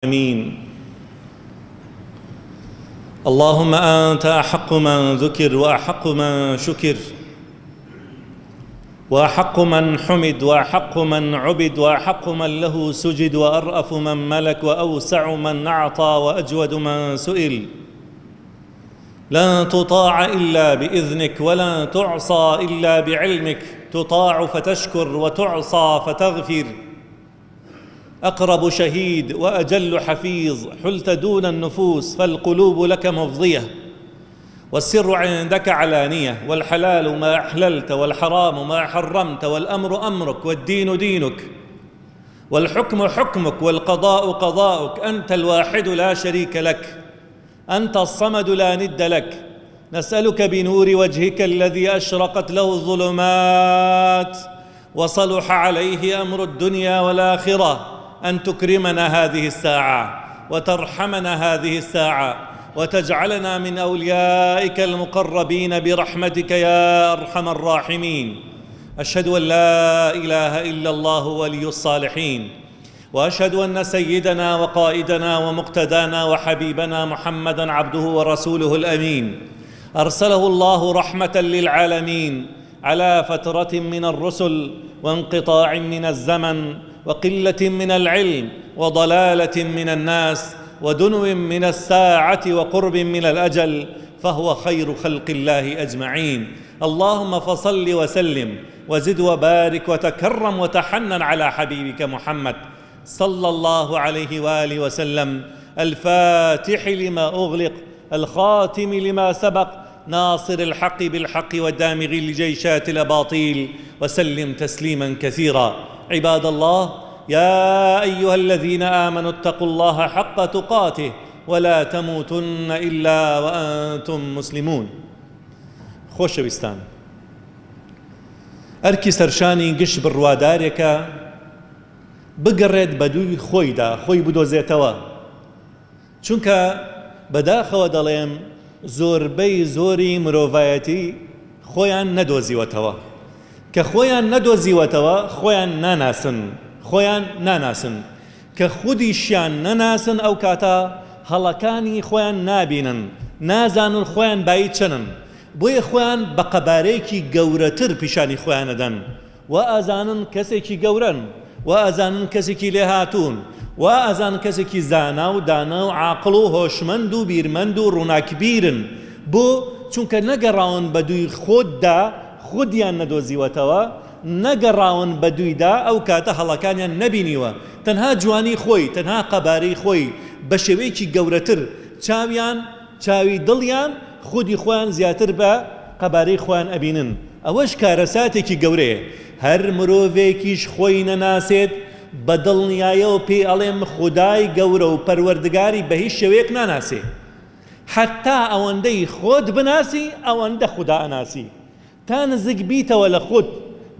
العالمين. اللهم أنت أحق من ذكر وأحق من شكر وأحق من حمد وأحق من عبد وأحق من له سجد وأرأف من ملك وأوسع من أعطى وأجود من سئل. لن تطاع إلا بإذنك ولن تعصى إلا بعلمك، تطاع فتشكر وتعصى فتغفر. أقرب شهيد وأجل حفيظ، حلت دون النفوس فالقلوب لك مفضية، والسر عندك علانية، والحلال ما أحللت والحرام ما حرمت، والأمر أمرك والدين دينك والحكم حكمك والقضاء قضاؤك، أنت الواحد لا شريك لك، أنت الصمد لا ند لك. نسألك بنور وجهك الذي أشرقت له الظلمات وصلح عليه أمر الدنيا والآخرة أن تكرمنا هذه الساعة وترحمنا هذه الساعة وتجعلنا من أوليائك المقربين برحمتك يا أرحم الراحمين. أشهد أن لا إله إلا الله ولي الصالحين، وأشهد أن سيدنا وقائدنا ومقتدانا وحبيبنا محمدا عبده ورسوله الأمين، أرسله الله رحمة للعالمين على فترة من الرسل وانقطاع من الزمن وقلة من العلم وضلالة من الناس ودنو من الساعة وقرب من الأجل، فهو خير خلق الله أجمعين. اللهم فصل وسلم وزد وبارك وتكرم وتحنن على حبيبك محمد صلى الله عليه وآله وسلم، الفاتح لما أغلق، الخاتم لما سبق، ناصر الحق بالحق والدامغ لجيشات الأباطيل، وسلم تسليما كثيرا. عباد الله، يا أيها الذين آمنوا اتقوا الله حق تقاته ولا تموتن إلا وأنتم مسلمون. خۆشەویستان، ئەرکی سەرشانی گشت بڕوادارێکە بگەڕێت بە دووی خۆیدا، خۆی بدۆزێتەوە، چونکە بەداخەوە دەڵێم زۆربەی زۆری مرۆڤایەتی خۆیان نەدۆزیوەتەوە. کە خۆیان نەدۆزیوەتەوە خۆیان ناناسن، خۆیان ناناسن. کە خودیشیان نەناسن ئەو کاتە هەڵەکانی خۆیان نابینن، نازانن خۆیان بایی چەنن، بۆیە خۆیان بە قەبارەیەکی گەورەتر پیشانی خۆیان ئەدەن، وا ئازانن کەسێکی گەورەن، وا ئازانن کەسێکی لێهاتوون، وا ئازانن کەسێکی زانا و دانا و عاقڵ و هۆشمەند و بیرمەند و ڕووناکبیرن. بۆ؟ چونکە نەگەڕاون بە دووی خۆتدا، خودیان نەدۆزیوەتەوە، نەگەڕاون بە دوویدا، ئەو کاتە هەڵەکانیان نەبینیوە، تەنها جوانی خۆی، تەنها قەبارەی خۆی بە شێوەیەکی گەورەتر، چاویان، چاوی دڵیان، خودی خۆیان زیاتر بە قەبارەی خۆیان ئەبینن. ئەوەش کارەساتێکی گەورەیە. هەر مرۆڤێکیش خۆی نەناسێت بە دڵنیایەوە پێی ئەڵێم خودای گەورە و پەروەردگاری بە هیچ شێوەیەک ناناسێ. حەتا ئەوەندەی خۆت بناسی ئەوەندە خودا ئەناسی. تا نزیک بیتەوە لە خود،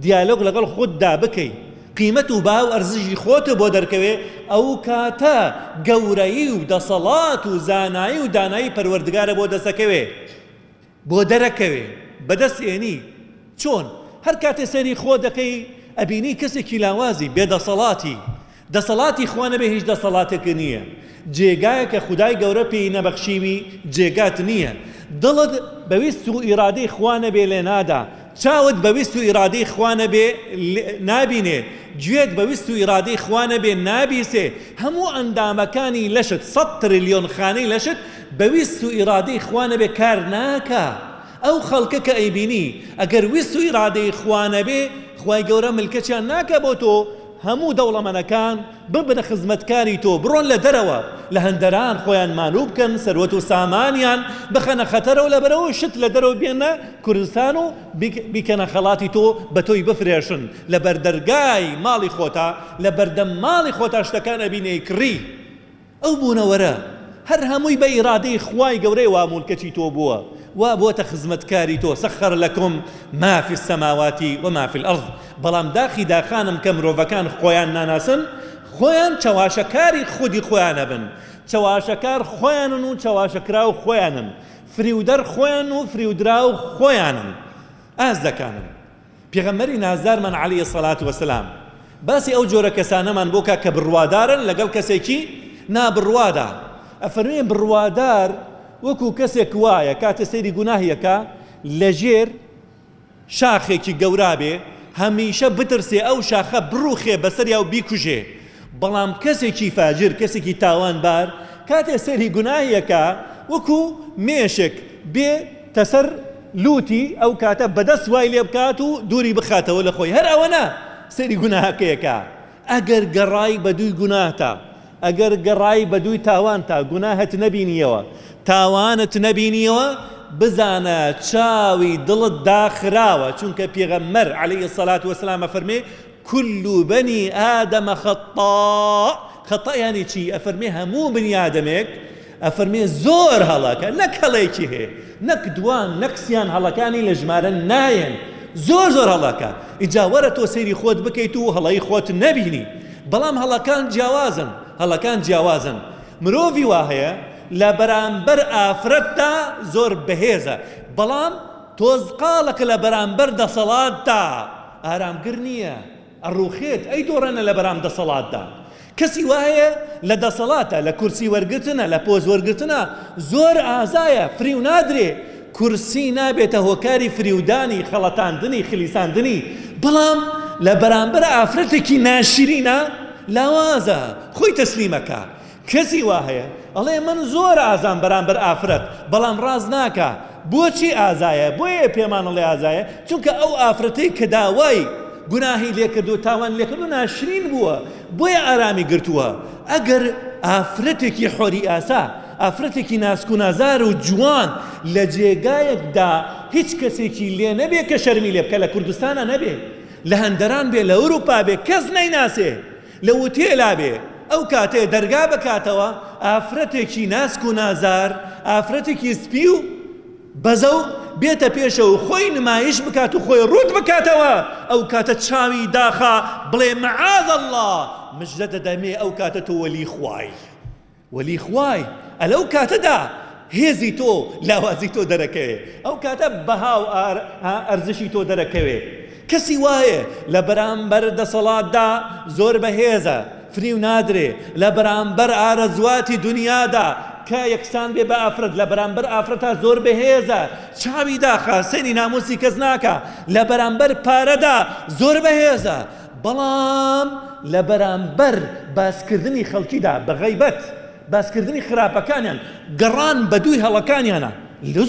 دیالۆگ لەگەڵ خوددا بکەی، قیمەت و بەها و ئەرزشی خۆت بۆ دەرکەوێ، ئەو کاتە گەورەیی و دەسەڵات و زانایی و دانایی پەروەردگارە بۆ دەسەکەوێ، بۆ دەرەکەوێ، بەدەست ئێنی. چۆن؟ هەر کاتێ سەیری خۆت دەکەی ئەبینی کەسێکی لاوازی، بێدەسەڵاتی. دەسەڵاتی خوا نەبێ هیچ دەسەڵاتێکت نییە. جێگایەک کە خودای گەورە پێی نەبەخشیوی جێگات نییە. دڵت بە ویست و ئیرادەی خوا نەبێ لێ نادا. چاوت بە ویست و ئیرادەی خوا نەبێ نابینێ. گوێت بە ویست و ئیرادەی خوا نەبێ نابیسێ. هەموو ئەندامەکانی لەشت، 100 ترلیۆن خانەی لەشت بە ویست و ئیرادەی خوا نەبێ کار ناکا. ئەو خەڵکە کە ئەیبینی ئەگەر ویست و ئیرادەی خوا نەبێ خوای گەورە ملکەچیان ناکا بۆ تۆ. هەموو دەوڵەمەنەکان ببنە خزمەتکاری تۆ، بڕۆن لە دەرەوە لە هەندەران خۆیان مانوو بکەن، سەروەت و سامانیان بخەنە خەتەرەوە، لەبەرئەوە شت لە دەرەوە بێنە کوردستان و بیکەنە خەڵاتی تۆ، بە تۆی بفرێشن لە بەردەرگای ماڵی خۆتا، لە بەردەم ماڵی خۆتا شتەکان ئەبینی کڕی. ئەو بوونەوەرە هەر هەمووی بە ئیرادەی خوای گەورەیە وا مولکەچی تۆ بووە، وا بووەتە خزمەتکاری تۆ، سخر لکم ما فی السماوات و ما فی الارض، بەڵام داخی داخانم کە مرۆڤەکان خۆیان ناناسن، خۆیان چەواشەکاری خودی خۆیان ئەبن، چەواشەکار خۆیانن و چەواشەکراو خۆیانن، فریودەر خۆیان و فریودراو خۆیانن. ئازدەکانم. پێغەمبەری نازدارمان علیە الصلوە والسلام باسی ئەو جۆرە کەسانەمان بۆ کا کە بڕوادارن لەگەڵ کەسێکی نابڕوادا ئەفەرمێ بڕوادار وەکو کەسێک وایە کاتێ سەیری گوناهی ئەکا لەژێر شاخێکی گەورا بێ هەمیشە بترسێ ئەو شاخە بڕوخێ بەسەریا و بیکوژێ بەڵام کەسێکی فاجر کەسێکی تاوان بار کاتێ سەیری گوناهی ئەکا وەکو مێشێک بێ تەسەر لوتی ئەو کاتە بەدەست وای لێ بکات و دووری بخاتەوە لە خۆی هەر ئەوەنە سەیری گوناهەکەی ئەکا ئەگەر گەڕای بەدووی گوناهتا، ئەگەر گەڕای بەدووی تاوانتا گوناهت نەبینیەوە، تاوانت نەبینیەوە، بزانە چاوی دڵت داخراوە، چونکە پێغەمبەر علیە الصلوە والسلام ئەفەرمێ، کل بنی آدم خطاء، خطاء یانی چی؟ ئەفەرمێ هەموو بنیادەمێک ئەفەرمێ زۆر هەڵەکە نەک هەڵەیەکی هەیە نەک دوان نەک سیان هەڵەکانی لە ژمارە نایەن زۆر زۆر هەڵەکە ئیجا وەرە تۆ سەیری خۆت بکەیت و هەڵەی خۆت نەبینی بەڵام هەڵەکان جیاوازن هەڵەکان جیاوازن مرۆڤی وا هەیە لە بەرامبەر ئافرەتدا زۆر بەهێزە بەڵام تۆزقاڵەکە لە بەرامبەر دەسەڵاتدا ئارامگر نییە ئەڕوخێت ئەی دۆڕێنە لەبەرام دەسەڵاتدا کەسی وا هەیە لە دەسەڵاتە لە کورسی وەرگرتنە لە پۆست وەرگرتنە زۆر ئازایە فریو نادرێ کورسی نابێتە هۆکاری فریودانی خەڵەتاندنی خلیساندنی بەڵام لە بەرامبەر ئافرەتێکی ناشرینە لاوازە خۆی تەسلیمەکە کەسی وا هەیە ئەڵێ من زۆر ئازام بەرامبەر ئافرەت بەڵام ڕاست ناکا بۆچی ئازایە بۆیە پێمان ئەڵێ ئازایە چونکە ئەو ئافرەتەی کە داوای گوناهی لێکردو تاوانی لێکردو ناشرین بووە بۆیە ئارامی گرتووە ئەگەر ئافرەتێکی حۆری ئاسا ئافرەتێکی ناسک و نازار و جوان لە جێگایەکدا هیچ کەسێکی لێ نەبێ کە شەرمی لێ بکە لە کوردستانا نەبێ لە هەندەران بێ لە ئەوروپا بێ کەس نەیناسێ لە وتێلا بێ ئەو کاتێ دەرگا بکاتەوە ئافرەتێکی ناسک و نازار ئافرەتێکی سپی و بەزەوق بێتە پێشەوە و خۆی نمایش بکات و خۆی ڕووت بکاتەوە ئەو کاتە چاوی داخا بڵێ معاذ اللە مژدە دەدەمێ ئەو کاتە تۆ وەلی خوای. وەلی خوای ئە لەو کاتەدا هێزی تۆ لاوازی تۆ دەرەکەوێ ئەو کاتە بەها و ئەرزشی تۆ دەرەکەوێ کەسی وایە لە بەرامبەر دەسەڵاتدا زۆر بەهێزە فریو نادرێ لە بەرامبەر ئارەزواتی دنیادا کە یەکسان بێ بە ئافرەت لە بەرامبەر ئافرەتا زۆر بەهێزە چاوی داخا سەیری ناموسی کەس ناکا لە بەرامبەر پارەدا زۆر بەهێزە بەڵام لە بەرامبەر باسکردنی خەڵکیدا بە غەیبەت، باسکردنی خراپەکانیان، گەڕان بە دووی هەڵەکانیانا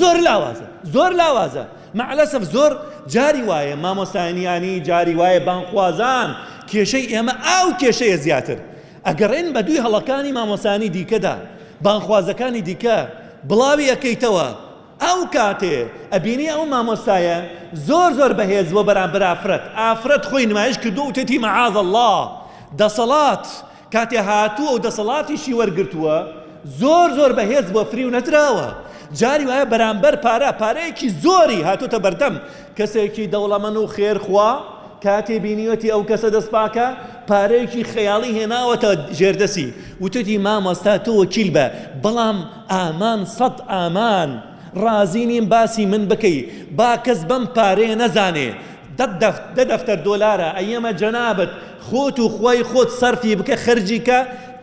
زۆر لاوازە، زۆر لاوازە. مەعلەسەف زۆر جاری وایە مامۆستایانیانی، جاری وایە بانگخوازان، کێشەی ئێمە ئاو کێشەیە زیاتر ئەگەڕێن بە دووی هەڵەکانی مامۆستایانی دیکەدا، بانگخوازەکانی دیکە بڵاوی ئەکەیتەوە، ئەو کاتێ ئەبینی ئەو مامۆستایە زۆر زۆر بەهێز بوە بەرامبەر ئافرەت ئافرەت خۆی نمایش کردوە وتێتی معاذ اللە دەسەڵات کاتێ هاتووە و دەسەڵاتیشی وەرگرتووە زۆر زۆر بەهێز بوە فریو نەدراوە جاری وایە بەرامبەر پارە پارەیەکی زۆری هاتۆتە بەردەم کەسێکی دەوڵەمەن و خێرخوا کاتێ بینیوەتی ئەو کەسە دەست پاکە پارەیەکی خەیاڵی هێناوەتە ژێردەسی وتێتی مامۆستا تۆ وەکیل بە بەڵام ئامان سەت ئامان ڕازی نیم باسی من بکەی با کەس بەم پارەیە نەزانێ دە دە دەفتەر دۆلارە ئەیەمە جەنابت خۆت و خوای خۆت سەرفی بکە خەرجی کە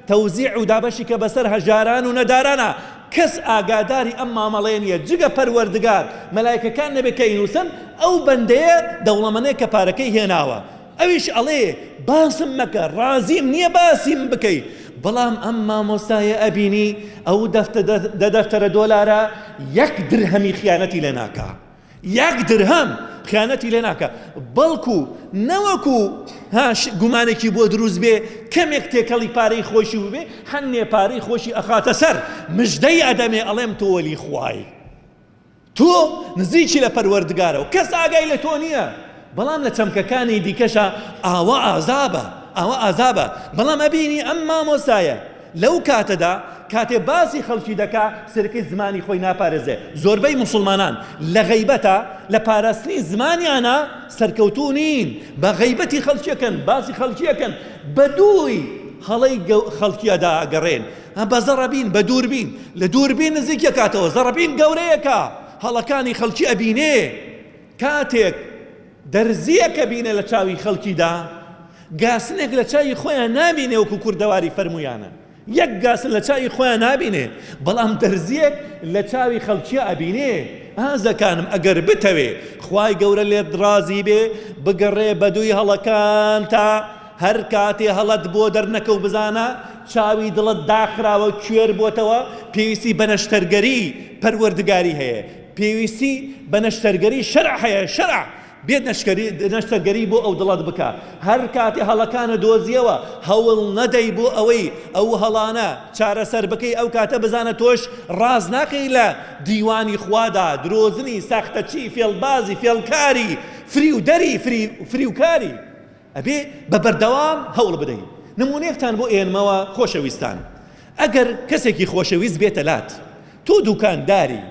تەوزیع و دابەشی کە بەسەر هەژاران و نەدارانا کەس ئاگاداری ئەم مامەڵەیە نیە جگە پەروەردگار مەلایکەکان نەبێ کە ئەینوسن ئەو بەندەیە دەوڵەمەنەیە کە پارەکەی هێناوە ئەویش ئەڵێ باسم مەکە ڕازیم نیە باسیم بکەی بەڵام ئەم مامۆستایە ئەبینی ئەو دە دەفتەرە دۆلارە یەک درهەمی خیانەتی لێ ناکا یەک درهەم خیانەتی لێ ناکا بەڵکو نەوەکو هاش گومانێکی بۆ دروست بێ کەمێک تێکەڵی پارەی خۆشی ببێ هەنێ پارەی خۆشی ئەخاتە سەر مژدەی ئەدەمێ ئەڵێم تۆ وەلی خوای تۆ نزیکی لە پەروەردگارە و کەس ئاگای لە تۆ نییە، بەڵام لە چەمکەکانی دیکەشا ئاوا ئازابە، ئاوا ئازابە، بەڵام ئەبینی ئەم مامۆستایە لەو کاتەدا کاتێ باسی خەڵکی دەکا سرکەی زمانی خۆی ناپارێزێ، زۆربەی موسڵمانان لە غەیبەتا لە پاراستنی زمانیانا سەرکەوتوو نین، بە غەیبەتی خەڵکی ئەکەن، باسی خەڵکی ئەکەن، بە دووی هەڵەی خەڵکیدا ئەگەڕێن، بە زەڕەبین، بە دووربین، لە دووربین نزیکی ئەکاتەوە، زەڕەبین گەورەیەکە، هەڵەکانی خەڵکی ئەبینێ، کاتێک دەرزییەک ئەبینێ لە چاوی خەڵکیدا، گاسنێک لە چاوی خۆیان نابینێ وەکو کوردەواری فەرموویانە. یەک گاسن لە چاوی خۆیان نابینێ بەڵام دەرزیەک لە چاوی خەڵکیا ئەبینێ. ئازەکانم ئەگەر بتەوێ خوای گەورە لێت ڕازی بێ بگەڕێ بەدووی هەڵەکانتا هەر کاتێ هەڵەت بۆ دەرنەکەو بزانە چاوی دڵت داخراوە کوێر بۆتەوە پێویستی بە نەشتەرگەری پەروەردگاری هەیە پێویستی بە نەشتەرگەری شەرع هەیە شەرع بێت نەشتەرگەری بۆ ئەو دڵەت بکە هەر کاتێ هەڵەکانت دۆزیەوە هەوڵ نەدەی بۆ ئەوەی ئەو هەڵانە چارەسەر بکەی ئەو کاتە بزانە تۆش ڕاست ناکەی لە دیوانی خوادا درۆزنی ساختەچی فێڵبازی فێڵکاری فریودەری فریوکاری ئەبێ بە بەردەوام هەوڵ بدەی نمونەیەکتان بۆ ئێنمەوە خۆشەویستان ئەگەر کەسێکی خۆشەویست بێتە لات تۆ دوکانداری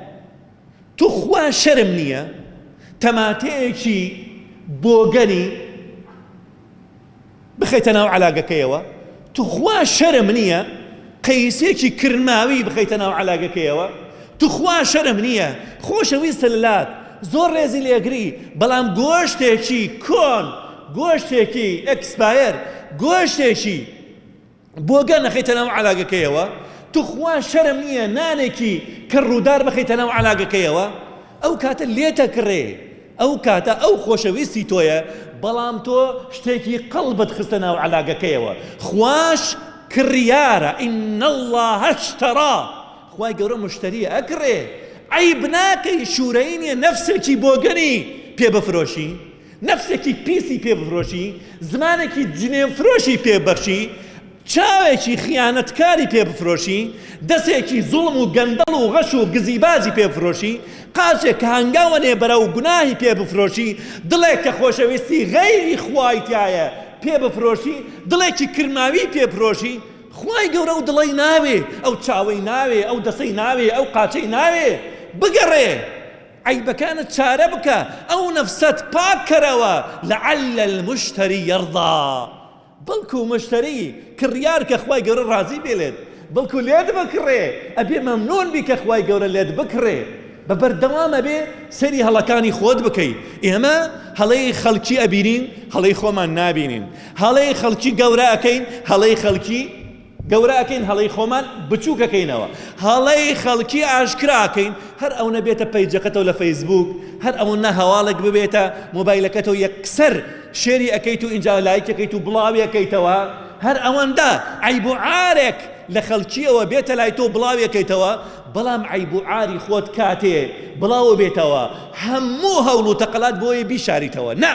توخوا شەرم نییە تەماتەیەکی بۆگەنی بخەیتە ناو عەلاگەکەیەوە؟ توخوا شەرم نییە قەیسێکی کرماوی بخەیتە ناو عەلاگەکەیەوە؟ توخوا شەرم نییە خۆشەویستە لەلات زۆر ڕێزی لێگری بەڵام گۆشتێکی کۆن گۆشتێکی expire گۆشتێکی بۆگەن ئەخەیتە ناو عەلاگەکەیەوە توخوا شەرم نییە نانێکی کەڕوودار بخەیتە ناو عەلاگەکەیەوە ئەو کاتە لێتەکڕێ ئەو کاتە ئەو خۆشەویستی تۆیە بەڵام تۆ شتێکی قەڵبت خستە ناو عەلاگەکەیەوە خواش کڕیارە ان اللە اشتری خوای گەورە مشتریە ئەکڕێ عەیب ناکەی شورەیی نیە نەفسێکی بۆگەنی پێ بفرۆشی نەفسێکی پیسی پێ بفرۆشی، زمانێکی جنێوفرۆشی پێ ببەخشی، چاوێکی خیانەتکاری پێ بفرۆشی، دەسێکی زوڵم و گەندەڵ و غەش و گزیبازی پێ بفرۆشی، قاچێک کە هەنگاوەنێ بەرەو گوناهی پێ بفرۆشی، دڵێک کە خۆشەویستی غەیری خوای تیایە پێ بفرۆشی، دڵێکی کرماوی پێ بفرۆشی، خوای گەورە ئەو دڵەی ناوێ، ئەو چاوەی ناوێ، ئەو دەسەی ناوێ، ئەو قاچەی ناوێ، بگەڕێ. عەیبەکانت چارە بکە ئەو نەفسەت پاک کەرەوە لعل المشتری یرضی بەڵکو مشتری کڕیار کە خوای گەورە ڕازی بێ لێت بەڵکو لێت بکڕێ ئەبێ مەمنون بی کە خوای گەورە لێت بکڕێ بە بەردەوام ئەبێ سەیری هەڵەکانی خۆت بکەی ئێمە هەڵەی خەڵکی ئەبینین هەڵەی خۆمان نابینین هەڵەی خەڵکی گەورە ئەکەین هەڵەی خەڵکی گەورە ئەکەین هەڵەی خۆمان بچوک ئەکەینەوە هەڵەی خەڵکی ئاشکرا ئەکەین هەر ئەونە بێتە پەیجەکەتەوە لە فەیسبوک هەر ئەوەنە هەواڵێک ببێتە مۆبایلەکەتەوە یەکسەر share ی ئەکەیت و ئینجا لایکی ئەکەیت و بڵاوی ئەکەیتەوە هەر ئەوەندە عەیب و عارێک لە خەڵکیەوە بێتە لای تۆ بڵاوی ئەکەیتەوە بەڵام عەیب و عاری خۆت کاتێ بڵاو بێتەوە هەموو هەوڵ و تەقەلات بۆیە بیشاریتەوە نا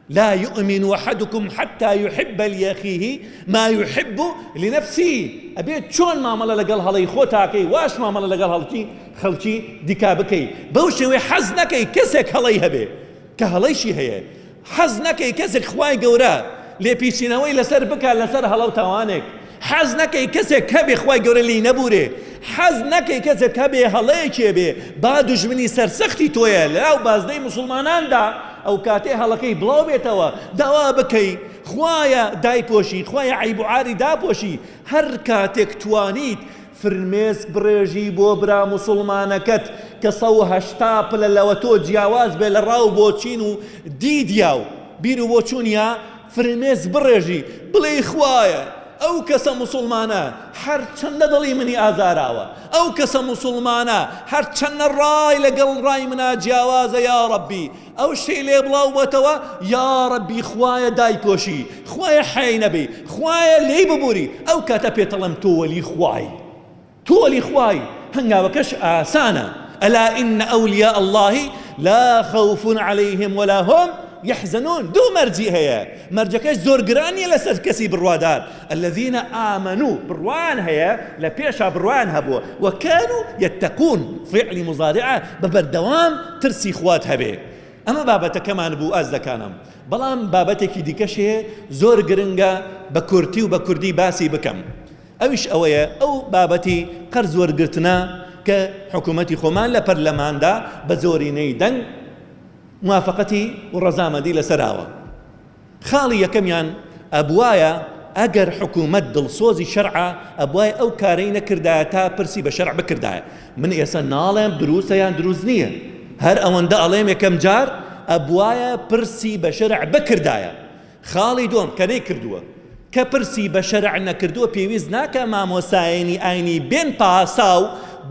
لا یومن احدکم حتی یحب لاخیه ما یحب لنفسه ئەبێت چۆن مامەڵە لەگەڵ هەڵەی خۆتا کەی واش مامەڵە لەگەڵ هەڵکی خەڵکی دیکا بکەی بەو شێوەی حەز نەکەی کەسێک هەڵەی هەبێ کە هەڵەیشی هەیە حەز نەکەی کەسێک خوای گەورە لێپیچینەوەی لەسەر بکا لەسەر هەڵە و تاوانێک حەز نەکەی کەسێک هەبێ خوای گەورە لێی نەبورێ حەز نەکەی کەسێک هەبێ هەڵەیەکی هەبێ با دوژمنی سەرسەختی تۆیە لەناو بازنەی موسڵماناندا ئەوکاتەی هەڵەکەی بڵاو بێتەوە داوا بکەی خوایە دایپۆشی خوایە عەیب و عاری داپۆشی هەر کاتێک توانیت فرمێسک بڕێژی بۆ برا موسڵمانەکەت کە 180 پلە لەوە تۆ جیاواز بێ لە ڕاو بۆچین و دیدیا و بیر و بۆچوونیا فرمێسک بڕێژی بڵێی خوایە ئەو کەسە موسوڵمانە هەرچەندە دڵی منی ئازاراوە ئەو کەسە موسوڵمانە هەرچەندە ڕای لەگەڵ ڕای منا جیاوازە یاڕەبی ئەو شتەی لێ بڵاو بۆتەوە یاڕەبی خوایە دایپۆشی خوایە حەیای نەبەی خوایە لێی ببوری ئەو کاتە پێتەڵێم تۆ وەلی خوای تۆ وەلی خوای هەنگاوەکەش ئاسانە الا ان اولیاء اللە لا خوف علیهم ولا هم یحزنون دوو مەرجی هەیە مەرجەکەش زۆر گران نیە لەسەر کەسی بڕوادار الذین آمنوا بڕوایان هەیە لە پێشا بڕوایان هەبووە وکانوا یتقون فعلی مضارعە بە بەردەوام ترسی خوات هەبێ ئەمە بابەتەکەمان بوو ئازدەکانم بەڵام بابەتێکی دیکەش هەیە زۆر گرنگە بە کورتی و بە کوردی باسی بکەم ئەویش ئەوەیە ئەو بابەتی قەرز وەرگرتنە کە حکوومەتی خۆمان لە پەرلەماندا بە زۆرینەی دەنگ موافقەتی و ڕەزامەندی لەسەراوە. خاڵی یەکەمیان ئەبوایە ئەگەر حکوومەت دڵسۆزی شەرعە ئەبوایە ئەو کارەی نەکردایە تا پرسی بە شەرع بکردایە. من ئێسە ناڵێم دروستە یان دروست نییە هەر ئەوەندە ئەڵێم یەکەم جار ئەبوایە پرسی بە شەرع بکردایە. خاڵی دووەم کە نەیکردووە. کە پرسی بە شەرع نەکردووە پێویست ناکا مامۆستایانی ئاینی بێن پاساو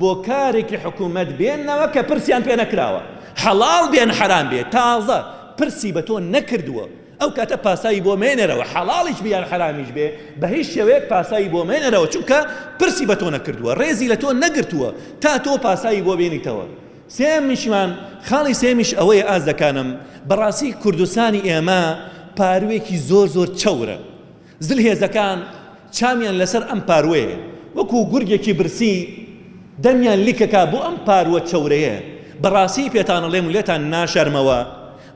بۆ کارێکی حکومەت بێننەوە کە پرسیان پێ نەکراوە حەڵاڵ بێ یان حەرام بێ تازە پرسی بە تۆ نەکردووە ئەو کاتە پاساوی بۆ مێنەرەوە حەڵاڵیش بێ یان حەرامیش بێ بە هیچ شێوەیەک پاساوی بۆ مێنەرەوە چونکە پرسی بە تۆ نەکردووە ڕێزی لە تۆ نەگرتووە تا تۆ پاساوی بۆ بێنیتەوە. سێیەمیشمان، خاڵی سێیەمیش ئەوەیە ئازەکانم، بەڕاستی کوردستانی ئێمە پارووێکی زۆر زۆر چەورە. زلهێزەکان چاویان لەسەر ئەم پارووەیە، وەکو گورگێکی برسی دەمیان لیکەکا بۆ ئەم پارووە چەورەیە. بەڕاستی پێتانەڵێم و لێتان ناشارمەوە،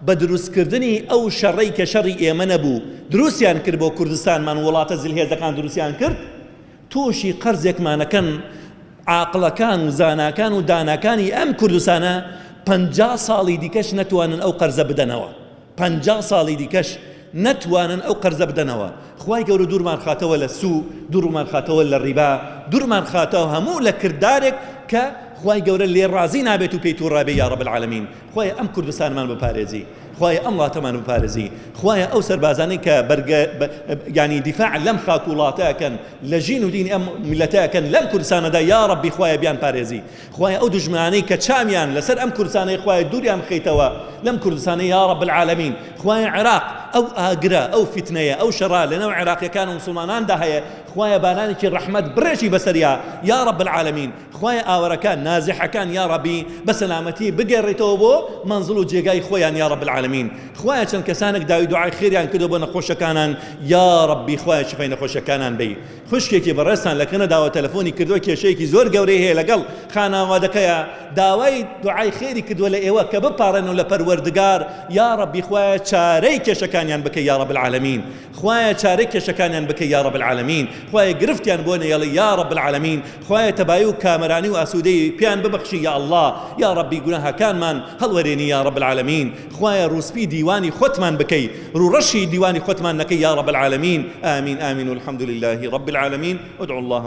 بە دروستکردنی ئەو شەڕەی کە شەڕی ئێمە نەبوو، دروستیان کرد بۆ کوردستانمان، وڵاتە زلهێزەکان دروستیان کرد، تووشی قەرزێکمانەکەن عاقڵەکان و زاناکان و داناکانی ئەم کوردستانە 50 ساڵی دیکەش نەتوانن ئەو قەرزە بدەنەوە 50 ساڵی دیکەش نەتوانن ئەو قەرزە بدەنەوە خوای گەورە دوورمان خاتەوە لە سوو دوورمان خاتەوە لە ڕیبا دوورمان خاتەوە هەموو لە کردارێک کە خوای گەورە لێ ڕازی نابێت و پێی تووڕە بێ یا رب العالمین خوایە ئەم کوردستانمان بپارێزی خوایە ئەم وڵاتەمان بپارێزی خوایە ئەو سەربازانەی کە بەرگە یانی دیفاع لەم خاک و وڵاتە ئەکەن لە ژین و دینی ئەم میللەتە ئەکەن لەم کوردستانەدا یا ڕەبی خوایە بیان پارێزی خوایە ئەو دوژمنانەی کە چاویان لەسەر ئەم کوردستانەی خوایە دووریان بخەیتەوە لەم کوردستانە یا رب العالمین خوایە عێراق ئەو ئاگرە ئەو فیتنەیە ئەو شەڕە لەناو عێراقیەکان و موسڵماناندا هەیە خوایە بارانێکی ڕەحمەت بڕێژی بەسەریا یا رب العالمین خوایە ئاوەرەکان نازحەکان یاڕەبی بە سەلامەتی بگەڕێتەوە بۆ مەنزڵ و جێگای خۆیان یاڕەب العالمین خوایە چەند کەسانێک داوی دوعای خێریان کردوە بۆ نەخۆشەکانان یاڕەبی خوایە شفای نەخۆشەکانان بەی خوشکێکی بەڕێزتان لە کەنەداوە تەلەفۆنی کردوە کێشەیەکی زۆر گەورەی هەیە لەگەڵ خانەوادەکەیا داوای دوعای خێری کردوە لە ئێوە کە بپاڕێنەوە لە پەروەردگار یاڕەبی خوایە چارەی کێشەکانیان بکەی یاڕەب العالمین خوایە چارەی کێشەکانیان بکەی یاڕەب العالمین خوایە گرفتیان بۆ نەیەڵی یاڕەب العالمین خوایە تەبایی و کامەرانی و ئاسوودەیی پێیان ببەخشی یا اللە یاڕەبی گوناهەکانمان هەڵوەرێنی یاڕەب العالمین خوایە ڕووسپی دیوانی خۆتمان بکەی ڕووڕەشی دیوانی خۆتمان نەکەی یاڕەب العالمین آمین آمین والحمد لله رب العالمین ادعوا الله.